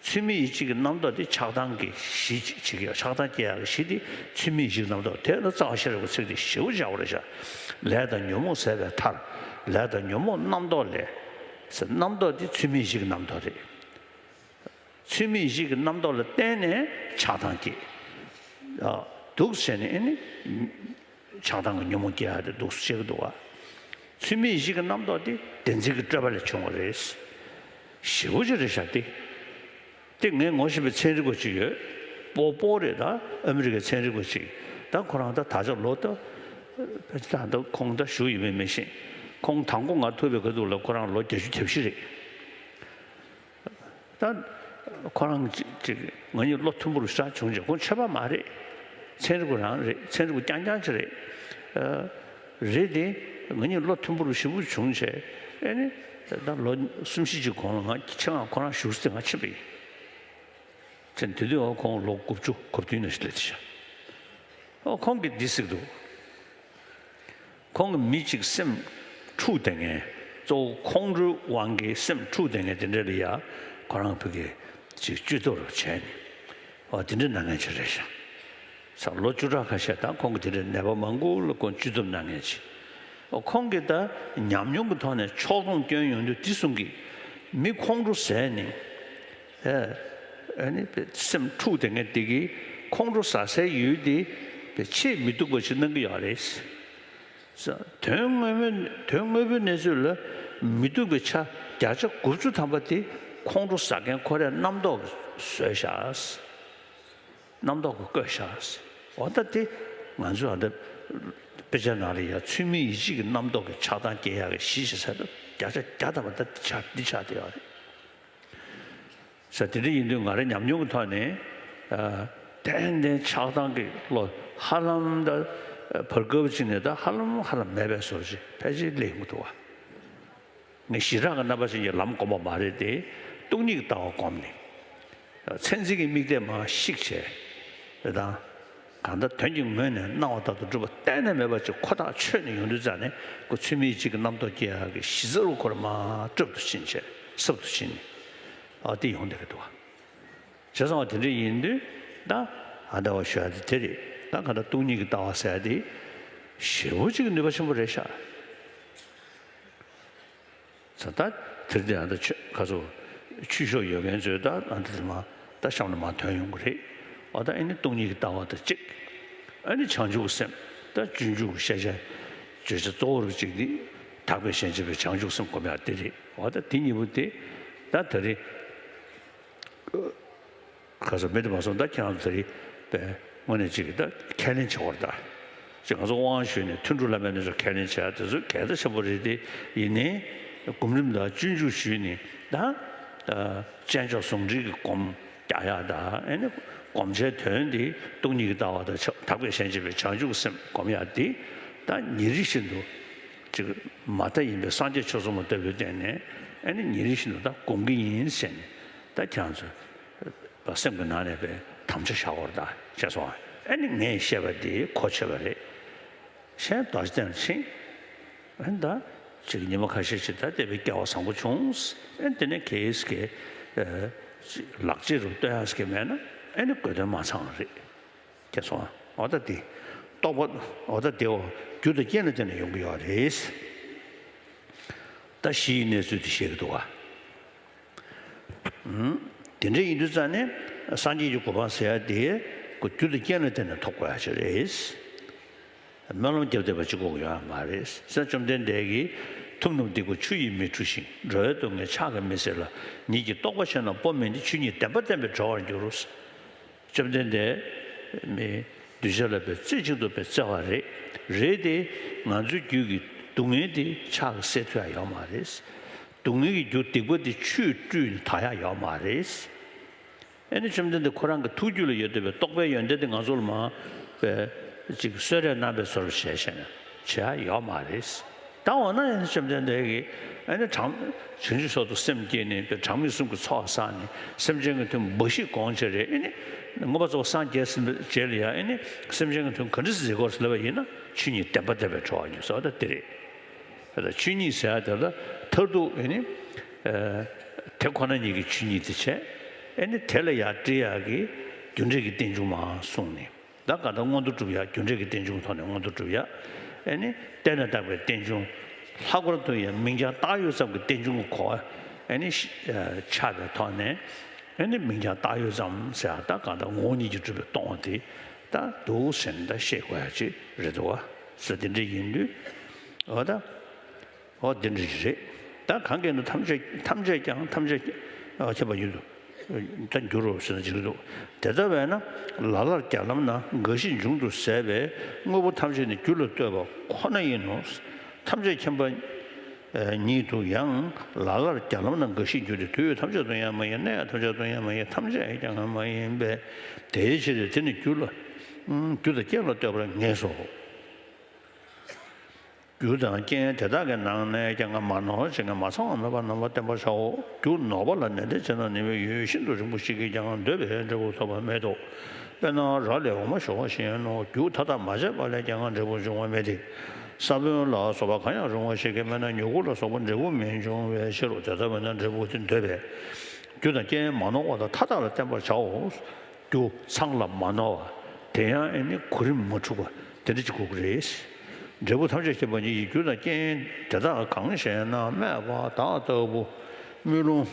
ཚུལ་མིན་ཡིད་བྱེད་ཀྱི་རྣམ་རྟོག་དེ་ཆགས་སྡང་གི་གཞི་ཅིག་བྱེད་ཀྱི་ཡོད། ཆགས་སྡང་སྐྱེ་ཡག་གི་གཞི་དེ་ཚུལ་མིན་ཡིད་བྱེད་ཀྱི་རྣམ་རྟོག་དེ་ལ་རྩ་བ་ཤེས་རབ་ཀྱི་ཚིག་དེ་ཞེ་པོ་ཅིག་ཡག་པོ་རེད་ཤག་ལས་དང་ཉོན་མོངས་ཟད་པའི་མཐར། ལས་དང་ཉོན་མོངས་རྣམ་རྟོག་ལས། རྣམ་རྟོག་དེ་ཚུལ་མིན་ཡིད་བྱེད་ཀྱི་རྣམ་རྟོག་རེད། ཚུལ་མིན་ཡིད་བྱེད་ཀྱི་རྣམ་རྟོག་ལ་བརྟེན་ནས་ཆགས་སྡང་སྐྱེ། ཨ། འདུག་ཟེར་ནས་ཨ་ནི་ཆགས་སྡང་གི་ཉོན་མོངས་སྐྱེ་ཡག་དེ་འདུག་ཟེར་གྱི་འདུག་བ། ཚུལ་མིན་ཡིད་བྱེད་ཀྱི་རྣམ་རྟོག་དེ་བདེན་འཛིན་གྱི་སྤྲོས་པ་ལས་བྱུང་བ་རེད། ཞེ་པོ་ཅིག་རེད་ཤག་དེ། དེ་ངས་ངོ་ཤེས་པའི་ཚན་རིག་པ་ཅིག་ཡོད། སྤོ་སྤོ་རེད་ད། ཨ་མི་རི་ཀའི་ཚན་རིག་པ་ཅིག་ད་ཁོ་རང་ད་ད་ཆ་ལོ་ད། ད་ད་ཁོང་ད་བཞུགས་ཡོད་མེད་མི་ཤེས། ཁོང་དང་པོ་ང་ཐུག་པའི་སྐབས་དུས་ལ་ཁོ་རང་ལོ་བརྒྱད་ཅུ་གྱ་བཞི་རེད། ད་ཁོ་རང་ཅིག་ཅིག་ང་གཉིས་བློ་མཐུན་པོ་རུ་ཤར་བྱུང་རྗེས། ཁོང་ཆོས་པ་མ་རེད། ཚན་རིག་པ་རང་རེད། ཚན་རིག་པ་རྐྱང་རྐྱང་ཅིག་རེད། ཨ། རེད་དེ། ང་གཉིས་བློ་མཐུན་པོ་རུ་ཞེ་པོ་བྱུང་རྗེས། ཨེ་ནི། ད་ལོ་གསུམ་བཞི་ཅིག་གོང་ལ་ང་ཆེད་མངགས་ཁོ་རང་བཞུགས་སའི་ང་ཕྱིན་པ་ཡིན། ཚེ་འདི་དུས་ཁོང་ལོ་དགུ་བཅུ་གོ་བདུན་ནང་བཞིན་སླེབས་ཤག་ཨོ་ཁོང་གིས་འདི་ཟེར་གྱི་འདུག་ཁོང་གི་མི་གཅིག་སེམས་འཁྲུག་བསྡད་མཁན། གཙོ་བོ་ཁོང་ཁྲོའི་དབང་གིས་སེམས་འཁྲུགས་བསྡད་མཁན་དེ་འདྲ་ལ་ཡ་ཁོ་རང་ཕ་གིར་ཅིག་བཅོས་ཐབས་རུ་བྱས་ནས། ཨོ་དེ་འདྲའི་གནང་མཁན་ཅིག་རེད་ཤག་ས་ལོ་བཅུ་ཕྲག་ཁ་ཤས་ད་ཁོང་གིས་དེ་འདྲའི་ནད་པ་མང་པོ་ལ་ཁོང་བཅོས་ཐབས་གནང་མཁན་ཅིག་ཨོ་ཁོང་གིས་ད་ཉམས་མྱོང་གི་ཐོག་ནས་ཕྱོགས་སྡོམ་བསྐྱོན་ཡོང་དུས་དེ་གསུང་གི། མི་ཁོང་ཁྲོ་ཟས་ནས། ཨ་ནི་སེམས་འཁྲུགས་བསྡད་མཁན་དེ་གིས་ཁོང་ཁྲོ་ཟ་སའི་ཡུལ་དེ་ཆེས་མི་སྡུག་པ་ཞིག་གནང་གི་ཡོད་རེད། དོན་དངོས་མོ་དོན་དངོས་པོའི་གནས་ཚུལ་ལ་མི་སྡུག་པའི་ཆ་བརྒྱ་ཆ་དགུ་བཅུ་ཐམ་པ་དེ་ཁོང་ཁྲོ་ཟ་མཁན་ཁོ་རའི་རྣམ་རྟོག་གིས་བཟོས་ཤག་རྣམ་རྟོག་གིས་བཀོད་ཤག་འོ་ད་དེ་ང་ཚོས་ཨ་ད་དཔེ་ཆ་ནང་ལ་ཡ་ཚུལ་མིན་ཡིད་བྱེད་ཀྱི་རྣམ་རྟོག་གི་ཆགས་སྡང་སྐྱེ་ཡག་གི་གཞི་ཞིག་ཟེར་ན་བརྒྱ་ཆ་བརྒྱ་ཐམ་པ་ད་འདི་ཆགས་འདི་ཆགས་བསྡད་ཡོད་རེད། ས་དེ་འདྲ་ཡིན་དུས་ང་རའི་ཉམས་མྱོང་གི་ཐོག་ནས་ཨ་ཏན་ཏན་ཆགས་སྡང་གི་བློ་ཧ་ལམ་ད་བར་སྐབས་ཅིག་ནས་ད་ཧ་ལམ་ཧ་ལམ་མེད་པའི་བཟོ་ཞིག་ཕལ་ཆེར་སླེབས་ཡོང་གི་འདུག་བ། ངས་ཞི་དྲག་གི་རྣམ་པ་ཅན་གྱི་ལམ་བསྒོམས་པ་མ་རེད་དེ། སྟོང་ཉིད་ཀྱི་ལྟ་བ་བསྒོམས་ནས། མཚན་འཛིན་གྱི་དམིགས་གཏད་མར་བཤིག་བྱས། རེད་དང་། གང་ལྟར་དོན་གྱི་ངོས་ནས་སྣང་བ་ལྟར་དུ་གྲུབ་པ་གཏན་ནས་མེད་པ་ཅིག་ཁོ་ཐག་ཆོད་ནས་ཡོང་དུས་ཙང་ནས་ཁོ་ཚུལ་མིན་ཡིད་བྱེད་ཀྱི་རྣམ་རྟོག་སྐྱེ་ཡག་གི་གཞི་རྩ་རུ་ཁོ་རང་མར་སྲབ་ཏུ་ཕྱིན་བྱས་སྲབ་ཏུ་ཕྱིན་ནས། ཨ་དེ་ཡོང་བསྡད་ཀྱི་འདུག་བ། བྱས་ཙང་བ་དེ་འདྲ་ཡིན་དུས་ད་ཨ་ད་བ་ཞུ་ཡ་དེ་དེ་རེད། ད་གང་ལྟར་སྟོང་ཉིད་ཀྱི་ལྟ་བ་ཟེར་ཡ་དེ་ཞེ་པོ་ཅིག་ནུས་པ་ཆེན་པོ་རེད་ཤག་ས་ད་དེར་དེ་ཨ་ད་ཆོས་ཁ་སོ་ཆོས་ཕྱོགས་ཡོད་མཁན་ཚོས་ད་ཨ་ད་དེ་མ་ད་གཤམ་ལ་མ་ཐོན་ཡོང་གི་རེད། ཨ་ད་ཨ་ནི་སྟོང་ཉིད་ཀྱི་ལྟ་བ་དང་གཅིག་ཨ་ནི་བྱང་ཆུབ་ཀྱི་སེམས་ད་སྤྱོད་འཇུག་གི་ཤེས་བྱ་བརྗོད་བྱ་གཙོ་བོ་རུ་གཅིག་ནི་དག་པའི་ཞེན་བྱེད་པའི་བྱང་ཆུབ་སེམས་སྒོམ་ཡག་དེ་རེད། ཨ་ད་དེ་གཉིས་པོ་དེ་ད་ད་རེད། ཁ་སང་མི་དེ་མ་སོང་ད་ཁྱེད་རང་ཚོ་དེ་རིང་དངོས་གནས་ཅིག་ད་ཁས་ལེན་བྱེད་དགོས་རེད་ད། ཅིག་ང་ཚོ་དབང་ཞུས་ནས་ཐུན་དྲུག་བླ་མའི་རྣལ་འབྱོར་ཁས་ལེན་བྱེད་ཡ་དེ་ཚོ་གལ་ཆེན་པོ་རེད་དེ། ཡིན་ནའི་སྒོམ་རིམ་དང་སྤྱོད་འཇུག་ཞུས་ནས་ད་ད་སྤྱན་མཆོག་ཟུང་འབྲེལ་གྱི་སྒོམ་རྒྱག་ཡ་ད་ཨེ་ནི་སྒོམ་བྱའི་དོན་དེ་སྟོང་ཉིད་ཀྱི་ལྟ་བ་དང་དག་པའི་ཞེན་བྱེད་པའི་བྱང་ཆུབ་སེམས་སྒོམ་ཡ་དེ་ད་ཉིན་རེ་བཞིན་དུ་ཅིག་མ་མཐའ་ཡིན་པའི་སངས་རྒྱས་ཆོས་ཚོགས་མ་ལྟ་བུའི་སྟེང་ནས་ཨེ་ནི་ཉིན་རེ་བཞིན་དུ་ད་སྒོམ་གྱི་ཡིན་ཟེར་ནས་ད་ཁྱེད་རང་ཚོ། སེམས་ཀྱི་ནང་ནས་པའི་དམ་བཅའ་བཞག་དགོས་རེད་ད་བྱས་སོང་། ཨ་ནི་ངས་བཤད་པ་འདི་གོ་ཆོད་པ་རེད། གཞན་རྡོ་རྗེ་གདན་ལ་ཕྱིན། ཨ་ནི་ད་ཅིག་ཉི་མ་ཁ་ཤས་ཤིག་ད་བསྡད་པའི་སྐལ་བ་བཟང་པོ་བྱུང་། ཨ་ནི་དེ་ནས་གལ་སྲིད་ཀྱི་ལག་རྗེས་རུ་སྟོན་ཡག་ཞིག་མེད་ན་ཨ་ནི་དགོས་དོན་མ་ཚང་བ་རེད། བྱས་སོང་། འོ་ད་འདི་རྟོགས་པ་འོ་ད་འདི་འོ་རྒྱུ་དང་རྐྱེན་ལ་བརྟེན་ནས་ཡོང་གི་ཡོད་རེད། ད་གཞིའི་གནས་ཚུལ་འདི་བཤད་ཀྱི་འདུག་ག་དེ་འདྲ་ཡིན་དུས་ཙང་ནས་སངས་རྒྱས་ཀྱི་གོ་འཕང་ཟེར་ཡ་དེ་ཁོ་རྒྱུ་དང་རྐྱེན་ལ་བརྟེན་ནས་ཐོབ་དགོས་ཡ་ཅིག་རེད། སྨོན་ལམ་རྒྱབ་བསྡད་པ་གཅིག་པོ་ཡོད་ཡ་མ་རེད། སངས་བཅོམ་ལྡན་འདས་ཀྱིས་ཐུབ་རྣམས་སྡིག་པ་ཆུ་ཡིས་མི་འཁྲུ་ཞིང་། འགྲོ་བའི་སྡུག་བསྔལ་ཕྱག་གིས་མི་སེལ་ལ། ཉིད་ཀྱིས་རྟོགས་པར་བྱས་ན་སྤོ་མི་ནུས། ཆོས་ཉིད་བདེན་པ་བསྟན་པས་གྲོལ་བར་འགྱུར། བཅོམ་ལྡན་འདས་མི་གདུལ་བྱ་ལ་པའི་རྩེ་གཅིག་ཏུ་པའི་བརྩེ་བ་རེད། རེད་དེ་ང་ཚོའི་རྒྱུད་ཀྱི་སྡུག་བསྔལ་དེ་ཕྱག་གིས་སེལ་ཐུབ་ཡ་ཡོད་མ་རེད། སྡུག་བསྔལ་གྱི་རྒྱུ་སྡིག་པ་དེ་ཆུས་བཀྲུས་ནས་དག་ཡ་ཡོད་མ་རེད། ཨེ་ནི་བཅོམ་ལྡན་འདས་ཁོ་རང་གི་ཐུགས་རྒྱུད་ལ་ཡོད་བསྡད་པའི་རྟོགས་པའི་ཡོན་ཏན་དེ་ང་ཚོ་ལ་མ་པའི་ཅིག་གསོལ་རས་གནང་བའི་བཟོ་འདྲ་བྱས་བྱས་ན་བྱེད་ཡ་ཡོད་མ་རེད། ད་འོ་ན་ཡང་བཅོམ་ལྡན་འདས་ཀྱིས་ཨ་ནི་གྲངས་བྱང་ཆུབ་མཆོག་ཏུ་སེམས་བསྐྱེད་ནས་པའི་གྲངས་མེད་གསུམ་གྱི་ཚོགས་བསགས་ནས་སེམས་ཅན་གྱི་དོན་འབའ་ཞིག་དགོངས་བྱས་རེད། ཨ་ནི་མངོན་པར་རྫོགས་པར་སངས་རྒྱས་ཟིན་པའི་རྗེས་ལ་ཡང་ཨ་ནི་སེམས་ཅན་གྱི་དོན་ག་འདྲ་ཟེར་དགོས་ཟེར་ལབ་པ་ཡིན་ན་ཆོས་ཉིད་བདེན་པ་བསྟན་པས་གྲོལ་བར་འགྱུར་ཟེར་བ་ད་དེ་རེད། ད་ཆོས་ཉིད་ཟེར་ཡ་དེ་ལ་མཐར་ཐུག་ཨ་ནི་དེ་ཁོ་ན་ཉིད་ཀྱི་ཆོས་ཉིད་དེ་བྱས། ཨ་ནི་དེ་ལ་ཡང་འདྲི་ཡག་གི་རྒྱུ་འབྲས་ཀྱི་རྟེན་འབྱུང་མར་གསུངས་ནས། ད་ག་ད་མངོན་མཐོ་སྒྲུབ་ཡ་རྒྱུ་འབྲས་ཀྱི་རྟེན་འབྱུང་ཐོག་ནས་མངོན་མཐོ་སྒྲུབ་ཡ། ཨེ་ནི་བརྟེན་ནས་བཏགས་པའི་རྟེན་འབྱུང་། ལྷག་པར་དུ་ཡང་མིང་རྐྱང་བཏགས་ཡོད་ཙམ་གྱི་རྟེན་འབྱུང་གི་གོ་བ་ཨེ་ནི་ཤ་ཨ་ཆགས་པའི་ཐོག་ནས། ཨེ་ནི་མིང་རྐྱང་བཏགས་ཡོད་ཙམ་ཟེར་ཡ་ད་ག་ད་ངོ་བོ་ཉིད་ཀྱིས་གྲུབ་པའི་སྟོང་པ་དེ་ད་འདུག་ཟེར་ནས་ད་བཤད་དགོས་ཡ་ཅིག་རེད་འདུག་བ། ཟེར་དེ་འདྲ་ཡིན་དུས་འོ་ད། འོ་དེ་འདྲ་ཞིག་རེད། ད་གང་གིས་ན་ཐམས་ཅད་ཐམས་ཅད་ཀྱང་ཐམས་ཅད་ཨ་ཁྱབ་པ་ཉིད་དུ་ད་འགྱུར་རོ་ཟེར་ན་འགྲིག་གི་འདུག་དེ་ལྟ་བས་ན་ལ་ལར་བརྒྱ་ལམ་ན་རྒ་ཤི་འབྱུང་དུ་ཟད་པས་དངོས་པོ་ཐམས་ཅད་ནི་རྒྱུ་ལ་ལྟོས་པ་ཁོ་ན་ཡིན་ནོ། ཐམས་ཅད་མཁྱེན་པ་ཉིད་དུ་ཡང་ལ་ལར་བརྒྱ་ལམ་ན་རྒ་ཤི་འགྱུར་ཏེ། དུས་ཐམས་ཅད་དུ་ཡང་མ་ཡིན། གནས་ཐམས་ཅད་དུ་ཡང་མ་ཡིན། ཐམས་ཅད་ཀྱང་མ་ཡིན་པས། དེའི་ཕྱིར་དེ་ནི་རྒྱུ་ལ་རྒྱུ་དང་རྐྱེན་ལ་ལྟོས་པར་ངེས་སོ། རྒྱུ་དང་རྐྱེན་དེ་དག་གི་ནང་ནས་ཀྱང་མ་ནོར་ཞིང་མ་ཚང་བ་མེད་པར་རྣམ་པར་བསྟན་པར་བྱའོ། རྒྱུ་ནོར་བ་ལ་ནན་ཏན་བྱས་ན་ནི་མི་ཡུལ་ཤིན་ཏུ་རིང་པོ་ཞིག་གིས་ཀྱང་འདོད་པའི་འབྲས་བུ་ཐོབ་པ་མེད་དོ། དཔེར་ན་ར་ལས་འོ་མ་བྱུང་བ་བཞིན་ནོ། རྒྱུ་མཐའ་དག་མ་བྱས་པ་ལས་ཀྱང་འབྲས་བུ་འབྱུང་བ་མེད་དེ། ས་བོན་ལ་སོགས་པ་གང་ཡང་རུང་བ་ཞིག་གིས་མེད་ན་མྱུ་གུ་ལ་སོགས་པ་འབྲས་བུ་མི་འབྱུང་བའི་ཕྱིར་རོ། དེ་ལྟར་མེད་ན་འབྲས་བུ་དེ་འདོད་པས་རྒྱུ་དང་རྐྱེན་མ་ནོར་བ་དང་མཐའ་དག་ལ་བརྟེན་པར་བྱའོ། རྒྱུ་ཚང་ལ་མ་ནོར་བ། དེ་ཡང་ཨེ་ནི་གོ་རིམ་མ་འཁྲུགས་པ་དེ་འདྲ་ཅིག་དགོས་ཀྱི་རེད། འབྲས་བུ་ཐམས་ཅད་མཁྱེན་པ་ཉིད་ཀྱི་རྒྱུ་དང་རྐྱེན་དེ་དག་གང་ཞེ་ན། སྨྲས་པ་བདག་ལྟ་བུ་དམུས་ལོང་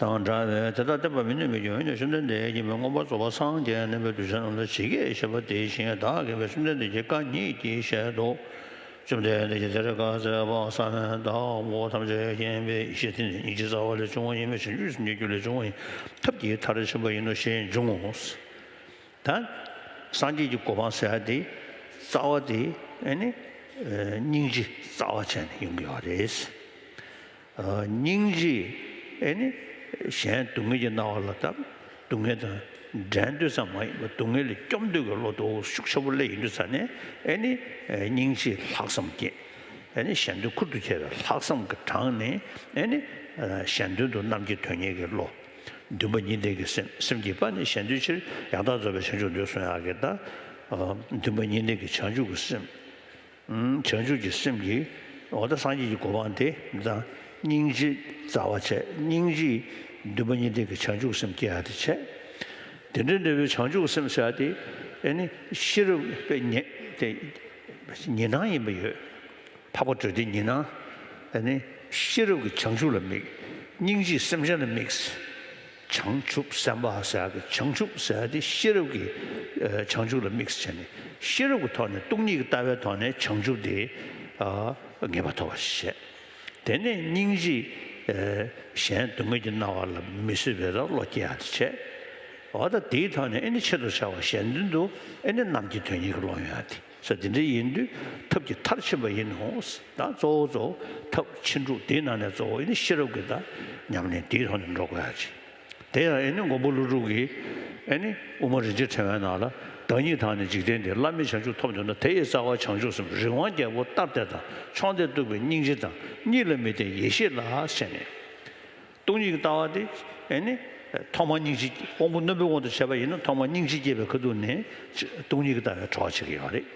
དང་འདྲ་བས་དེ་དག་བསྟན་པར་མི་ནུས་པའི་རྒྱུ་ཡོན་ཏན་བཅོམ་ལྡན་འདས་ཀྱིས་མི་མངོན་པར་རྫོགས་པར་སངས་རྒྱས་གནས་པའི་གདུལ་བྱ་རྣམས་ལ་ཇི་སྐད་བཤད་པ་དེ་བཞིན་བདག་གིས་བཅོམ་ལྡན་འདས་ཀྱི་བཀའ་ཉིད་ཀྱིས་བཤད་དོ། བཅོམ་ལྡན་འདས་ཀྱིས་དེར་བཀའ་སྩལ་པ། ས་བོན་དང་པོ་ཐམས་ཅད་མཁྱེན་པའི་ཡེ་ཤེས་དེ་ནི་སྙིང་རྗེའི་རྩ་བ་ལས་བྱུང་བ་ཡིན་པས་བྱང་ཆུབ་སེམས་ཀྱི་རྒྱུ་ལས་བྱུང་བ་ཡིན། ཐབས་ཀྱི་མཐར་ཕྱིན་པ་ཡིན་ནོ་ཞེས་འབྱུང་ངོ་། ད་སངས་རྒྱས་ཀྱི་གོ་འཕང་ཟེར་ཡ་དེ་རྩ་བ་དེ་ཨེ་ནི་སྙིང་རྗེ་རྩ་བ་བྱས་ནས་ཡོང་གི་ཡོད་རེད། སྙིང་རྗེ་ཨེ་ནི་གཞན་སྡུག་བསྔལ་གྱིས་མནར་བ་ལ་ད་སྡུག་བསྔལ་དང་འགྲན་འདོད་ཙམ་མ་ཡིན་པར་སྡུག་བསྔལ་ལས་སྐྱོབ་འདོད་ཀྱི་བློ་དེ་ཤུགས་ཆེན་པོ་སླེབས་ཡོང་དུས་ཙ་ནས་ཨེ་ནི་སྙིང་རྗེ་ལྷག་བསམ་སྐྱེས། ཨེ་ནི་གཞན་དོན་ཁུར་དུ་བྱས་པའི་ལྷག་བསམ་གྱི་གྲངས་ནས་ཨེ་ནི་གཞན་དོན་དུ་རྣམ་མཁྱེན་དོན་གཉེར་གྱི་བློ། འདུན་པ་གཉིས་ལྡན་གྱི་སེམས། སེམས་ཀྱི་དཔལ་ནི་གཞན་དོན་ཕྱིར། ཡང་དག་རྫོགས་པའི་བྱང་ཆུབ་འདོད་གསུང་ཡག་གི་ད་འདུན་པ་གཉིས་ལྡན་གྱི་བྱང་ཆུབ་ཀྱི་སེམས། བྱང་ཆུབ་ཀྱི་སེམས་ཀྱི་འོ་ད་སངས་རྒྱས་ཀྱི་གོ་འཕང་དེ་དང་སྙིང་རྗེ་རྩ་བ་བྱས། སྙིང་རྗེ་འདུན་པ་གཉིས་ལྡན་གྱི་བྱང་ཆུབ་སེམས་སྐྱེ་ཡག་དེ་བྱས། དེ་འདྲའི་འབྲས་བུའི་བྱང་ཆུབ་སེམས་ཟེར་ཡག་དེ་ཨེ་ནི་ཤེས་རབ་པའི་ཉེ་དེ་ཉེ་སྣང་ཡིན་པ་ཡོད། འཕགས་པ་འགྲོ་དོན་ཉེ་སྣང་། ཨེ་ནི་ཤེས་རབ་ཀྱི་བྱང་ཆུབ་ལ་དམིགས། སྙིང་རྗེ་སེམས་ཅན་ལ་དམིགས། བྱང་ཆུབ་སེམས་དཔའ་ཟེར་ཡག་གི་བྱང་ཆུབ་ཟེར་ཡག་དེ་ཤེས་རབ་ཀྱི་བྱང་ཆུབ་ལ་དམིགས་བྱས་ནས་ཤེས་རབ་ཀྱི་ཐོག་ནས་སྟོང་ཉིད་ཀྱི་ལྟ་བའི་ཐོག་ནས་བྱང་ཆུབ་དེ་ངེས་པར་ཐོབ་པ་ཞིག་བྱས། དེ་ནས་སྙིང་རྗེ་གཞན་སྡུག་བསྔལ་གྱིས་མནར་བ་ལ་མི་བཟོད་པའི་ད་བློ་སྐྱེ་ཡག་དེ་བྱས། འོ་ད་དེའི་ཐོག་ནས་ཨེ་ནི་ཆེད་དུ་བྱ་བ་གཞན་དོན་དུ་ཨེ་ནི་རྣམ་མཁྱེན་དོན་གཉེར་གྱི་བློ་ཡོང་ཡག་དེ། ས་དེ་འདྲ་ཡིན་དུས་ཐབས་ཀྱི་མཐར་ཕྱིན་པ་ཡིན་ནོ། ད་གཙོ་བོ་གཙོ་བོ་ཐབས་ཕྱིན་དྲུག་དེའི་ནང་ནས་གཙོ་བོ་ཨེ་ནི་ཤེས་རབ་ཀྱི་ད་ཉམས་ལེན་དེའི་ཐོག་ནས་འགྲོ་དགོས་ཡག་ཅིག་དེ་ཡང་ཨེ་ནི་མགོན་པོ་ཀླུ་སྒྲུབ་ཀྱིས་ཨེ་ནི་དབུ་མ་རིན་ཆེན་ཕྲེང་བའི་ནང་ལ། བདག་ཉིད་དང་ནི་འཇིག་རྟེན་འདིར། བླ་མེད་བྱང་ཆུབ་ཐོབ་འདོད་ན། དེ་ཡི་རྩ་བ་བྱང་ཆུབ་སེམས། རི་དབང་རྒྱལ་པོ་ལྟར་བལྟས་དང་། མཆོང་ལྡན་གཏུགས་པའི་སྙིང་རྗེ་དང་། གཉིས་ལ་མི་ལྡན་ཡེ་ཤེས་ལ་ཟེར་ནས། སྟོང་ཉིད་ཀྱི་ལྟ་བ་དེ་ཨེ་ནི་ཐོག་མར་སྙིང་རྗེ། དབང་པོ་རྣོན་པོའི་དབང་དུ་བྱས་པ་ཡིན་ན་ཐོག་མར་སྙིང་རྗེ་སྐྱེས་པའི་ཁ་ཐུག་ནས་སྟོང་ཉིད་ཀྱི་ལྟ་བའི་གྲོགས་བྱེད་ཀྱི་ཡོད་རེད།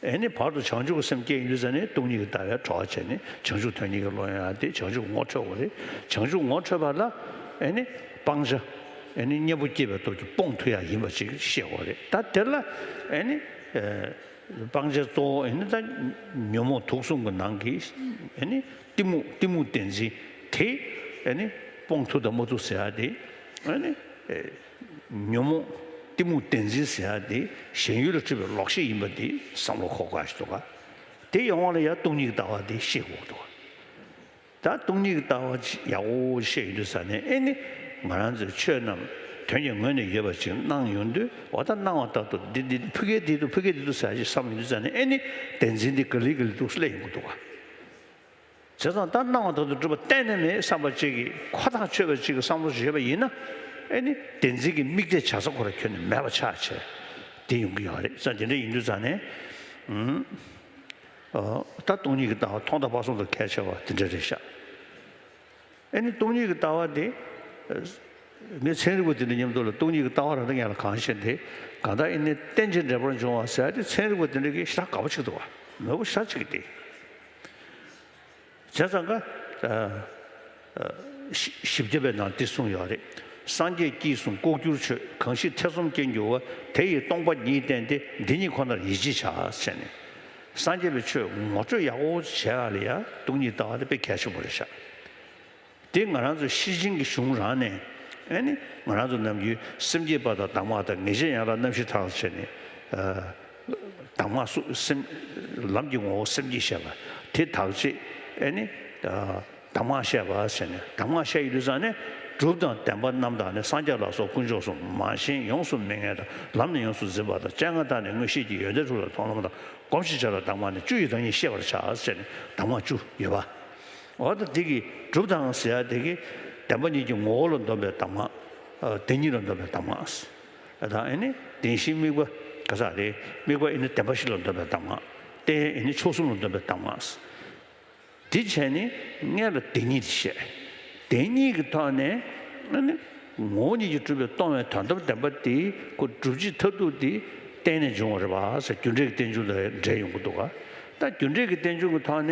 ཨེ་ནི་བར་དུ་བྱང་ཆུབ་ཀྱི་སེམས་སྐྱེས་ཡོང་དུས་ཙ་ནས་སྟོང་ཉིད་ཀྱི་ལྟ་བའི་གྲོགས་བྱས་ནས་བྱང་ཆུབ་དོན་གཉེར་གྱི་བློ་ཡོང་ཡག་དེ་བྱང་ཆུབ་ངོ་འཕྲོད་དགོས་རེད། བྱང་ཆུབ་ངོ་འཕྲོད་པ་ལ་ཨེ་ནི་སྤང་བྱ་ཨེ་ནི་གཉེན་པོ་སྐྱེས་པའི་སྟོབས་ཀྱིས་སྤོང་ཐུབ་ཡག་ཡིན་པ་ཅིག་ཤེས་དགོས་རེད། ད་དེ་ལ་ཨེ་ནི་སྤང་བྱ་གཙོ་བོ་ཨེ་ནི་ད་ཉོན་མོངས་དུག་གསུམ་གྱི་ནང་གི་ཨེ་ནི་གཏི་མུག་གཏི་མུག་བདེན་འཛིན་དེ་ཨེ་ནི་སྤོང་ཐུབ་དང་མ་ཐུབ་ཟེར་ཡག་དེ་ཨེ་ནི། ཉོན་མོངས་གཏི་མུག་བདེན་འཛིན་ཟེར་ཡག་དེ་ཞེན་ཡུལ་ལ་སྤྲུལ་པའི་ལོག་ཤེས་ཡིན་པ་དེ་བསམ་བློ་འཁོར་དགོས་ཞིག་འདུག་ག་དེ་ཡོང་བ་ལ་ཡང་སྟོང་ཉིད་ཀྱི་ལྟ་བ་དེ་ཤེས་དགོས་འདུག་ག་ད་སྟོང་ཉིད་ཀྱི་ལྟ་བ་ཅིག་ཡག་པོ་ཤེས་ཡོང་དུས་ཙ་ནས་ཨེ་ནི་ང་རང་ཚོའི་ཆོས་རྣམས་དོན་གྱི་ངོས་ནས་ཡོད་པ་ཅིག་སྣང་ཡོང་དུས། འོ་ད་སྣང་བ་ལྟར་དུ་འདི་འདི་ཕ་གིར་འདི་འདུག་ཕ་གིར་འདི་འདུག་ཟེར་ཡག་ཅིག་བསམ་ཡོང་དུས་ཙ་ནས་ཨེ་ནི་བདེན་འཛིན་འདི་ག་ལེ་ག་ལེ་འདུག་སླེབས་ཡོང་གི་འདུག་ག་བྱས་ཙང་ད་སྣང་བ་དག་ཏུ་གྲུབ་པ་གཏན་ནས་མེད་བསམ་པ་གཅིག་གིས། ཁོ་ཐག་ཆོད་པ་གཅིག་གི་བསམ་བློ་ཞིག་ཡོད་པ་ཡིན་ན། ཨེ་ནི་བདེན་འཛིན་གྱི་དམིགས་གཏད་བྱ་ས་ཁོ་རང་ཁྱོན་ནས་མེད་པ་ཆགས་བྱས་དེ་ཡོང་གི་ཡོད་རེད། ས་དེ་འདྲ་ཡིན་དུས་ཙང་ནས་ཨུམ། ཨ། ད་སྟོང་ཉིད་ཀྱི་ལྟ་བ་ཐོག་མཐའ་བར་གསུམ་དུ་གལ་ཆེ་བ་དེ་འདྲ་རེད་ཤག་ཨེ་ནི་སྟོང་ཉིད་ཀྱི་ལྟ་བ་དེ། ངས་ཚན་རིག་པ་དེ་འདྲ་མཉམ་དུ་ལ་སྟོང་ཉིད་ཀྱི་ལྟ་བ་རང་ད་ངས་ལ་གང་ཤེས་དེ་གང་ལྟར་ཨེ་ནི་རྟེན་ཅིང་འབྲེལ་པར་འབྱུང་བ་ཟེར་ཡག་དེ་ཚན་རིག་པ་དེ་འདྲ་གིས་ཞེ་དྲག་དགའ་པོ་བྱེད་ཀྱི་འདུག་ག་མོས་པོ་ཞེ་དྲག་བྱེད་ཀྱི་འདུག་བྱས་ཙང་ཀ་ཞིབ་རྒྱས་པའི་ནང་འདི་གསུངས་ཡོད་རེད། སངས་རྒྱས་ཀྱིས་གསུངས་ལྐོག་གྱུར་ཆོས། གང་ཞིག་ཐེ་ཚོམ་སྐྱེ་འགྱུར་བ། དེ་ཡི་སྟོང་པ་ཉིད་བསྟན་ཏེ། འདི་ཉིད་ཁོ་ནར་ཡིད་ཆེས་བྱ། ཟེར་ནས། སངས་རྒྱས་པའི་ཆོས་ངོ་སྤྲོད་ཡག་པོ་བྱེད་ཡག་ལ་ཡ་སྟོང་ཉིད་ལྟ་བ་དེ་དཔེ་གལ་ཆེན་པོ་རེད་ཤག་དེ་ང་རང་ཚོ་ཤེར་ཕྱིན་གྱི་གཞུང་རང་ནས་ཨེ་ནི་ང་རང་ཚོ་ནམ་རྒྱུན་སེམས་བསྐྱེད་པ་དང་གདམས་ངག་དང་ངེས་ཤེས་ཡན་ལག་རྣམ་བཞི་དག་བྱས་ནས། གདམས་ངག་སུ་སེམས། ལམ་གྱི་ངོ་བོ་སེམས་བསྐྱེད་བཤད་པ་དེ་དག་ཅིག་ཨེ་ནི་གདམས་ངག་བཤད་པ་ཟེར་ནས། གདམས་ངག་བཤད་ཡོང་དུས་ཙང་ནས་གྲུབ་དང་བདེན་པ་རྣམ་དག་ནི། སངས་རྒྱས་ལ་སོགས་དཀོན་མཆོག་གསུམ། མ་ཞེན་ཡོངས་སུ་མི་ངལ་དང་། ལམ་ནི་ཡོངས་སུ་འཛིན་པ་དང་། སྤྱན་སྔར་དག་ནི་མངོན་ཤེས་ཀྱི། ཡོན་ཏན་དྲུག་ལ་མཐོང་ལམ་དང་། སྒོམ་ཞིང་བྱ་ལ་གདམས་ངག་ནི། བཅུ་ཡི་བདག་ཉིད་ཤེས་པར་བྱ། ཟེར་ནས་གདམས་ངག་བཅུ་ཡོད་པ། འོ་ད་དེ་གི་གྲུབ་དང་ཟེར་ཡ་དེ་གི་བདེན་པ་གཉིས་ཀྱི་ངོ་བོ་ལ་འདོམས་པའི་གདམས་ངག་བདེན་གཉིས་ལ་འདོམས་པའི་གདམས་ངག་ད་ཨེ་ནི་བདེན་བཞིའི་དམིགས་པ་ག་ས་རེད། དམིགས་པ་ཨེ་ནི་བདེན་པ་བཞི་ལ་འདོམས་པའི་གདམས་ངག་རྟེན་ཨེ་ནི་མཆོག་གསུམ་ལ་འདོམས་པའི་གདམས་ངག་དེ་བྱས་ནས་སྔོན་ལ་བདེན་གཉིས་དེ་བཤད། བདེན་གཉིས་ཀྱི་ཐོག་ནས་ཨ་ནི་ངོ་བོ་ཉིད་ཀྱིས་གྲུབ་པའི་སྟོང་པའི་དོན་དམ་བདེན་པ་དེ་ཁོ་སྒྲུབ་བྱེད་མཐར་ཐུག་དེ་ བརྟེན་ནས་འབྱུང་བ་རེད་པ་ཟེར། རྒྱུ་འབྲས་ཀྱི་རྟེན་འབྱུང་དང་འབྲེལ་ཡོང་གི་འདུག་ག་ད་རྒྱུ་འབྲས་ཀྱི་རྟེན་འབྱུང་གི་ཐོག་ནས་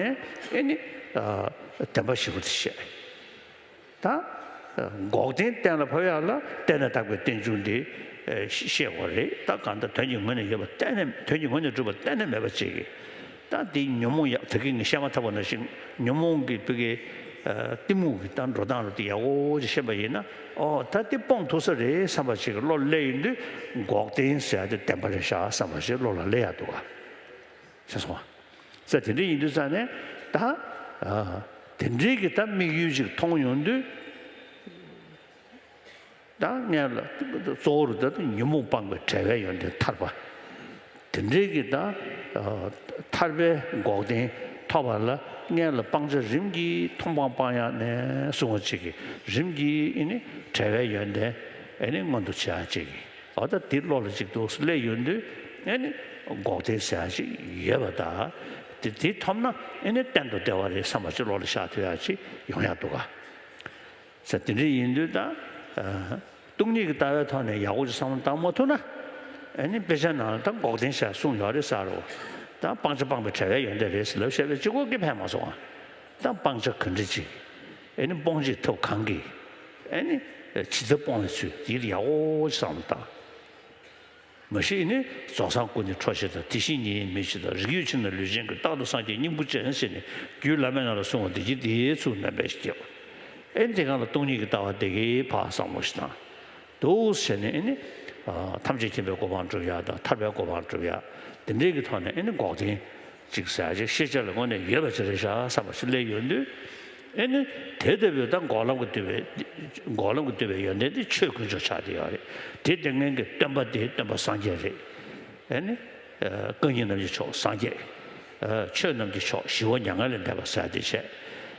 ཨེ་ནི་ཨ་བདེན་པ་བཞི་པོ་དེ་བཤད། ད་འགོག་བདེན་གཏན་ལ་ཕབ་ཡག་ལ་བརྟེན་ནས་བཏགས་པའི་རྟེན་འབྱུང་དེ་ཤེས་དགོས་རེད། ད་གང་ལྟར་དོན་གྱི་ངོས་ནས་ཡོད་པ་གཏན་ནས་དོན་གྱི་ངོས་ནས་གྲུབ་པ་གཏན་ནས་མེད་པ་ཅིག་གིས། ད་འདི་ཉོན་མོངས་ཡག་ད་གིན་ངས་བཤད་མ་ཐག་པ་ནང་བཞིན་ཉོན་མོངས་ཀྱི་བུ་གའི་གཏི་མུག་གི་ད་འགྲོ་སྟངས་རུ་དེ་ཡག་པོ་ཅིག་ཤེས་པ་ཡིན་ན། ཨོ་ད་འདི་སྤོང་ཐུབ་ས་རེད་བསམ་པ་ཅིག་གི་བློ་སླེབས་ཡོང་དུས་འགོག་བདེན་ཟེར་ཡ་དེ་བདེན་པ་རེད་ཤག་བསམ་པ་ཅིག་བློ་ལ་སླེབས་ཡག་འདུག་ག་ཤེས་སོང་ང་། ས་དེ་འདྲ་ཡིན་དུས་ཙང་ནས་ད་ཨ་དེ་འདྲའི་གི་ད་དམིགས་ཡུལ་ཅིག་མཐོང་ཡོང་དུས། ད་སྔོན་ལ་གཙོ་བོ་རུ་ད་ཉོན་མོངས་སྤངས་པའི་བྲལ་བའི་ཡོན་ཏན་ཐར་པ། དེ་འདྲའི་གི་ད་ཨ་ཐར་པའི་འགོག་བདེན་ཐོབ་པ་ལ་སྔོན་ལ་སྤང་བྱ་རིམ་གྱིས་མཐོང་སྤང་སྤང་ཡག་ནས་གསུང་བ་ཅིག་གིས་རིམ་གྱིས་ཨེ་ནི་བྲལ་བའི་ཡོན་ཏན་ཨེ་ནི་མངོན་དུ་བྱེད་ཡག་ཅིག་གིས། འོ་ད་འདི་བློ་ལ་ཅིག་འདུག་སེ་སླེབས་ཡོང་དུས་ཨེ་ནི་འགོག་བདེན་ཟེར་ཡག་ཅིག་ཡོད་པ་ད། དེ་དེ་ཐོབ་ན་ཨེ་ནི་གཏན་དུ་བདེ་བ་རེད་བསམ་པ་ཅིག་བློ་ལ་ཤར་ཐུབ་ཡག་ཅིག་ཡོང་ཡག་འདུག་ག་ས་དེ་འདྲ་ཡིན་དུས་ད་ཨ་སྟོང་ཉིད་ཀྱི་ལྟ་བའི་ཐོག་ནས་ཡག་པོ་ཅིག་བསམ་བློ་བཏང་མ་ཐུབ་ན། ཨ་ནི་དཔེ་ཆ་ནང་ལ་ད་འགོག་བདེན་ཞེས་གསུངས་ཡོད་རེད་ཟེར་རོ། ད་སྤང་བྱ་སྤངས་པའི་བྲལ་བའི་ཡོན་ཏན་རེད་ཟེར་ལབ་བཤད་པའི་གཅིག་པོ་གིས་ཕན་མ་སོང་ང་། ད་སྤང་བྱ་ག་འདྲ་ཅིག་ཨ་ནི་སྤོང་བྱེད་ཐབས་གང་གིས། ཨ་ནི་ཇི་ལྟར་སྤོང་བའི་ཚུལ་དེ་ཡག་པོ་ཅིག་བསམ་བློ་བཏང་། མ་གཞི་ནི་རྫོགས་སངས་སྐུ་ནི་འཕྲོག་བྱེད་དང་། དེ་བཞིན་ཉིད་ཡིན་མིན་ཕྱེད་དང་། རིགས་ཡོད་ཕྱིར་ན་ལུས་ཅན་ཀུན། རྟག་ཏུ་སངས་རྒྱས་སྙིང་པོ་ཅན་ཟེར་ནས་རྒྱུད་བླ་མའི་ནང་ལ་གསུངས་པ་འདི་ཀྱི་དེའི་ཚུལ་རྣམ་པར་ཤེས་པ། ཨེ་དེ་གང་ལ་སྟོང་ཉིད་ཀྱི་ལྟ་བ་དེ་གའི་བར་བསམ་བློ་ཞིག་བཏང་། འདུག་ཟེར་ནས་ཨེ་ནི་ཐམས་ཅད་མཁྱེན་པའི་གོ་འཕང་སྒྲུབ་ཡག་དང་ཐར་པའི་གོ་འཕང་སྒྲུབ་ཡག་དེ་འདྲའི་གི་ཐོག་ནས་ཨེ་ནི་འགོག་བདེན་ཅིག་ཟེར་ཡག་ཅིག་ཤེས་བྱ་ལ་དངོས་གནས་ཡོད་པ་ཅིག་རེད་ཤག་བསམ་པ་ཞིག་སླེབས་ཡོང་དུས། ཨེ་ནི་དེ་ལྟ་བུའི་ད་འགོག་ལམ་གྱི་བསྟོད་པའི་འགོག་ལམ་གྱི་བསྟོད་པའི་ཡོན་ཏན་དེ་ཆོས་དཀོན་མཆོག་ཆགས་བསྡད་ཡོད་རེད། དེ་བསྟན་མཁན་གྱི་སྟོན་པ་དེ་སྟོན་པ་སངས་རྒྱས་རེད། ཨེ་ནི་ཨ་བཀའ་རྙིང་རྣམས་ཀྱི་མཆོག་སངས་རྒྱས། ཨ་ཆོས་རྣམས་ཀྱི་མཆོག་ཞི་བ་མྱ་ངན་ལས་འདས་པ་ཟེར་དེ་བྱས།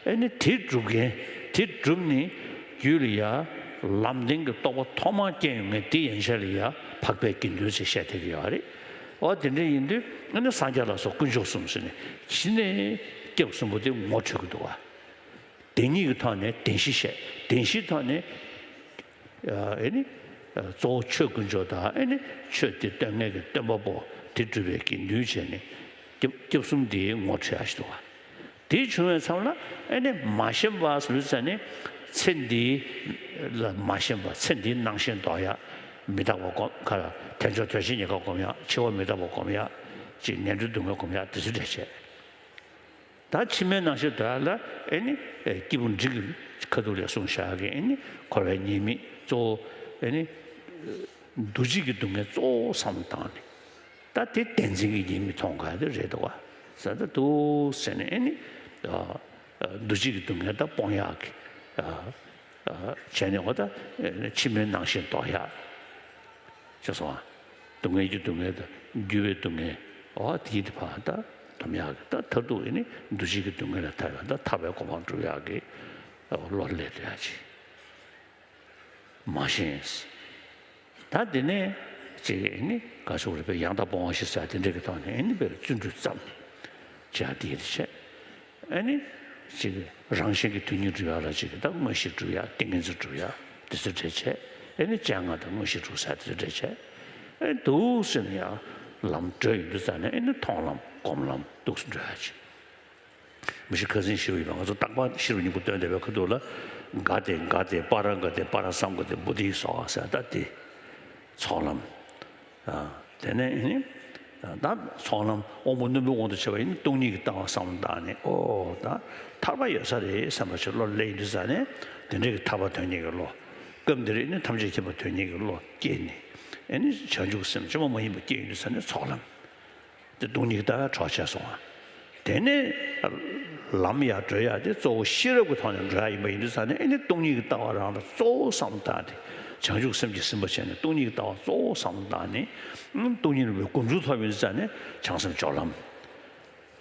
ཨེ་ནི་དེ་སྒྲུབ་མཁན་དེ་སྒྲུབ་ནི་རྒྱུད་ལ་ཡ་ལམ་བདེན་གྱི་རྟོགས་པ་ཐོག་མར་སྐྱེ་ཡོང་མཁན་དེ་ཡན་ཆད་ལ་ཡ་འཕགས་པའི་དགེ་འདུན་ཟེར་བཤད་བསྡད་ཀྱི་ཡོད་རེད། འོ་དེ་འདྲ་ཡིན་དུས་ཨ་ནི་སངས་རྒྱས་ལ་སོགས་དཀོན་མཆོག་གསུམ་ཟེར་ནས་གཞི་ནས་སྐྱབས་གསུམ་པོ་དེ་ངོ་འཕྲོད་ཀྱི་འདུག་བ། བདེན་གཉིས་ཀྱི་ཐོག་ནས་བདེན་བཞི་བཤད། བདེན་བཞིའི་ཐོག་ནས་ཨ་ནི་གཙོ་བོ་ཆོས་དཀོན་མཆོག་དང་ཨ་ནི་ཆོས་དེ་སྟོན་མཁན་གྱི་སྟོན་པ་པོ་དེ་སྒྲུབ་པའི་དགེ་འདུན་བྱས་ནས་སྐྱབས་སྐྱབས་གསུམ་དེ་ངོ་འཕྲོད་ཡག་ཞིག་འདུག་བ། དེ་བྱུང་བའི་མཚམས་ལ་ཨ་ནི་མ་ཞེན་པ་ཟེར་ཙང་ནི་ཚེ་འདི་ལ་མ་ཞེན་པ། ཚེ་འདིའི་སྣང་ཞེན་ལྡོག་ཡག། མི་རྟག་པ་སྒོམ་ག་ལ་དལ་འབྱོར་དོན་ཞེན་ཉེན་ཁ་སྒོམ་ཡག། འཆི་བ་མི་རྟག་པ་སྒོམ་ཡག། ཅིག་ངན་འགྲོའི་སྡུག་བསྔལ་སྒོམ་ཡག་དེ་ཚོ་འདྲ་བྱས། ད་ཕྱི་མའི་སྣང་ཞེན་ལྡོག་ཡག་ལ་ཨེ་ནི་སྐྱེས་བུ་འབྲིང་གི་ཁ་ཐུག་ལས་གསུངས་བཞག་གི་ཨེ་ནི་འཁོར་བའི་ཉེས་དམིགས་གཙོ་བོ་ཨེ་ནི་འདུ་བྱེད་ཀྱི་སྡུག་བསྔལ་གཙོ་བོ་བསམ་བློ་བཏང་ནས། ད་དེ་བདེན་འཛིན་གྱི་ཉེས་དམིགས་མཐོང་ག་དེ་རེད་འདུག་བ། ཟེར་ད་འདུག་ཟེར་ནས་ཨེ་ནི་ཨ་ཨ་འདུ་བྱེད་ཀྱི་སྡུག་བསྔལ་ད་སྤོང་ཡག་གི་ཨ་ཨ་བྱས་ནས་འོ་ད་ཕྱི་མའི་སྣང་ཞེན་ལྡོག་ཡག་ཅེས་སོ། སྡུག་བསྔལ་གྱི་སྡུག་བསྔལ་དང་འགྱུར་བའི་སྡུག་བསྔལ་འོ་དེ་དེ་ཕར་ད་སྡོམ་ཡག་གི་ད་མཐར་ཐུག་ཨེ་ནི་འདུ་བྱེད་ཀྱི་སྡུག་བསྔལ་ལས་ཐར་ཡག་ད་ཐར་པའི་གོ་འཕང་སྒྲུབ་ཡག་གི་བློ་སླེབས་ཡག་ཅིག་མ་ཤེས། ད་དེ་ནས་ཅིག་ནི་ག་ཟེར་རེད་པས། ཡང་དག་སྤོང་བ་ཞེས་ཟེར་དེ་འདྲ་གི་ཐོག་ནས་ཨེ་ནི་དཔེར་བརྩོན་འགྲུས་བརྩམས་བྱས་དེ་རེ་བྱས། ཨེ་ནི་ཅིག་རང་གཞན་གྱི་དོན་གཉིས་སྒྲུབ་ཡག་ལ་ཅིག་ད་དངོས་གཞི་སྒྲུབ་ཡག། ཏིང་ངེ་འཛིན་སྒྲུབ་ཡག་དེ་ཚོ་འདྲ་བྱས། ཨེ་ནི་སྤྱན་སྔ་དང་དངོས་གཞི་དྲུག་ཟེར་དེ་ཚོ་འདྲ་བྱས། ཨེ་འདུག་ཟེར་ནས་ཡང་ལམ་བགྲོད་ཡོང་དུས་ཙ་ནས་ཨེ་ནི་མཐོང་ལམ་སྒོམ་ལམ་འདུག་སེ་འགྲོ་ཡག་ཅིག་མི་ཤི་ཁ་སེང་ཤི་བ་ཡིན་པ། ང་ཚོ་རྟག་པར་ཤི་བའི་སྙིང་པོ་སྟོན་བསྡད་པའི་ཁ་ཐུག་ལ་ག་ཏེ་ག་ཏེ་པཱ་ར་ག་ཏེ་པཱ་ར་སཾ་ག་ཏེ་བོ་དྷི་སྭཱ་ཧཱ་ཟེར་ད་དེ་ཚོགས་ལམ། ཨ་དེ་ནས་ཨེ་ནི་ད་ཚོགས་ལམ་དབང་པོ་རྣོན་པོའི་དབང་དུ་བྱས་པ་ཡིན་ན་སྟོང་ཉིད་ཀྱི་ལྟ་བ་བསམ་བློ་བཏང་ནས་ཨོ་ད་ཐར་པ་ཡོད་ས་རེད་བསམ་པ་ཞིག་བློ་སླེབས་ཡོང་དུས་ཙ་ནས་དེ་འདྲ་གི་ཐར་པ་དོན་གཉེར་གྱི་བློ། སྐབས་འདིར་ཨེ་ནི་ཐམས་ཅད་མཁྱེན་པ་དོན་གཉེར་གྱི་བློ་སྐྱེས་ནས་ཨེ་ནི་བྱང་ཆུབ་སེམས་བཅོས་མ་མ་ཡིན་པ་སྐྱེས་ཡོང་དུས་ཙ་ནས་ཚོགས་ལམ། དེ་སྟོང་ཉིད་ཀྱི་ལྟ་བའི་གྲོགས་བྱས་སོང་བ། དེ་ནས་ལམ་ཡར་བགྲོད་ཡག་དེ་གཙོ་བོ་ཤེས་རབ་ཀྱི་ཐོག་ནས་བགྲོད་ཡག་ཡིན་པ་ཡིན་དུས་ཙ་ནས་ཨེ་ནི་སྟོང་ཉིད་ཀྱི་ལྟ་བ་རང་ལ་གཙོ་བོ་བསམ་བློ་བཏང་སྟེ་བྱང་ཆུབ་སེམས་ཀྱིས་ཟིན་པ་བྱས་ནས་སྟོང་ཉིད་ཀྱི་ལྟ་བ་གཙོ་བོ་བསམ་བློ་བཏང་ནས་སྟོང་ཉིད་རིག་པའི་གོམས་འདྲིས་ཐོབ་ཡོང་དུས་ཙ་ནས་བྱང་སེམས་སྦྱོར་ལམ།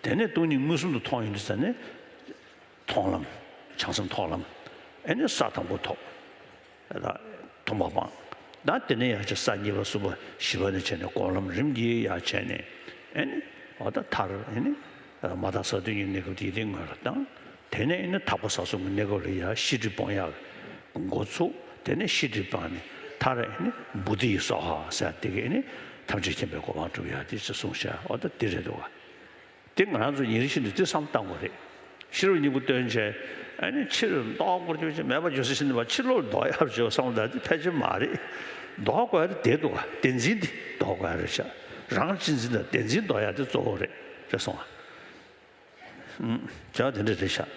དེ་ནས་སྟོང་ཉིད་མངོན་སུམ་དུ་མཐོང་ཡོང་དུས་ཙ་ནས། མཐོང་ལམ། བྱང་སེམས་མཐོང་ལམ། ཨེ་ནི་ས་དང་པོ་ཐོབ། ད་མཐོང་བ་སྤངས། ད་དེ་ནས་ཡང་ཅིག་ས་གཉིས་པ་གསུམ་པ་བཞི་པ་ནས་བྱས་ནས་སྒོམ་ལམ་རིམ་གྱིས་ཡར་བྱས་ནས་ཨེ་ནི་འོ་ད་མཐར་ཨེ་ནི་མ་དག་ས་བདུན་གྱི་གནས་སྐབས་དེའི་སྟེང་ངོས་ལ་བཏང་། དེ་ནས་ཨེ་ནི་དག་པ་ས་གསུམ་གྱི་གནས་སྐབས་ལ་ཡར་ཤེས་སྒྲིབ་སྤོང་ཡག་འགོ་ཚུགས། དེ་ནས་ཤེས་སྒྲིབ་སྤངས་ནས་མཐར་ཨེ་ནི་བོ་དྷི་ཡི་སྭཱ་ཧཱ་ཟེར་དེ་གི་ཨེ་ནི་ ཐམས་ཅད་མཁྱེན་པའི་གོ་འཕང་སྒྲུབ་ཡ་དེ་ཅེས་གསུངས་བཞག་འོ་ད་འདི་རེད་འདུག་ག་དེ་ང་རང་ཚོ་ཉིན་རེ་བཞིན་དུ་དེ་བསམ་བཏང་དགོས་རེད། ཤེས་རབ་སྙིང་པོ་བཏོན་བྱས་ཨ་ནི་ཕྱིར་ལྡོག་སྐོར་སྐྱོད་བྱས་མེད་པ་འགྱུར་ས་ཞིག་འདུག་པ་ཕྱིར་ལོག་ལྡོག་ཡ་བྱེད་བསམ་བཏང་དེ་ཕལ་ཆེར་མ་རེད། ལྡོག་དགོས་ཡ་དེ་འདུག་ག་བདེན་འཛིན་དེ་ལྡོག་དགོས་ཡ་རེད་ཤག་རང་གཅེས་འཛིན་དང་བདེན་འཛིན་ལྡོག་ཡ་དེ་གཙོ་བོ་རེད་ཅེས་གསུངས་པ། བྱ་བ་དེ་འདྲ་རེད་ཤག